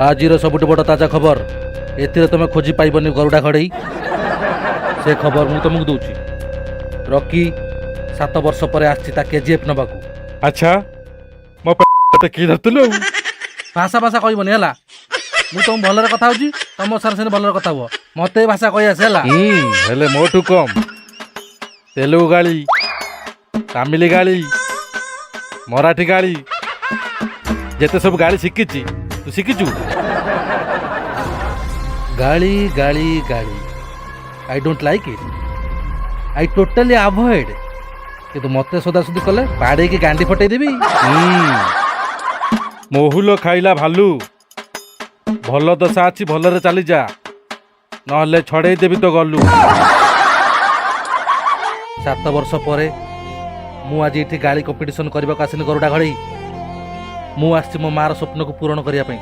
ଆଜିର ସବୁଠୁ ବଡ଼ ତାଜା ଖବର, ଏଥିରେ ତମେ ଖୋଜି ପାଇବନି ଗରୁଡ଼ା ଘଡ଼େଇ। ସେ ଖବର ମୁଁ ତମକୁ ଦଉଛି। ରକି 7 ବର୍ଷ ପରେ ଆସିଛି ତା କେଜିଏଫ୍ ନେବାକୁ। ଆଚ୍ଛା, ମୋ ଟେକିକି ଧରିଥିଲୁ ଆଉ। ଭାଷା ଭାଷା କହିବନି, ହେଲା? ମୁଁ ତମ ଭଲରେ କଥା ହଉଛି, ତମ ସାର୍ ସେମିତି ଭଲରେ କଥା ହୁଅ। ମତେ ଏ ଭାଷା କହି ଆସେ, ହେଲା? ହେଲେ ମୋଠୁ କମ୍ ତେଲୁଗୁ ଗାଳି, ତାମିଲି ଗାଳି, ମରାଠୀ ଗାଳି, ଯେତେ ସବୁ ଗାଳି ଶିଖିଛି, ତୁ ଶିଖିଛୁ? ଗାଳି, ଗାଳି, ଗାଳି, I don't like it, I totally avoid. କିନ୍ତୁ ମତେ ସୋଦାସୁଦି କଲେ ବାଡ଼େଇକି ଗାଣ୍ଡି ଫଟେଇ ଦେବି। ମହୁଲ ଖାଇଲା ଭାଲୁ, ଭଲ ଦଶା ଅଛି, ଭଲରେ ଚାଲିଯା, ନହେଲେ ଛଡ଼େଇ ଦେବି ତ ଗଲୁ। 7 ବର୍ଷ ପରେ ମୁଁ ଆଜି ଏଠି ଗାଳି କମ୍ପିଟିସନ୍ କରିବାକୁ ଆସିନି ଗରୁଡ଼ା ଘଡ଼େଇ। ମୁଁ ଆସିଛି ମୋ ମାର ସ୍ୱପ୍ନକୁ ପୂରଣ କରିବା ପାଇଁ।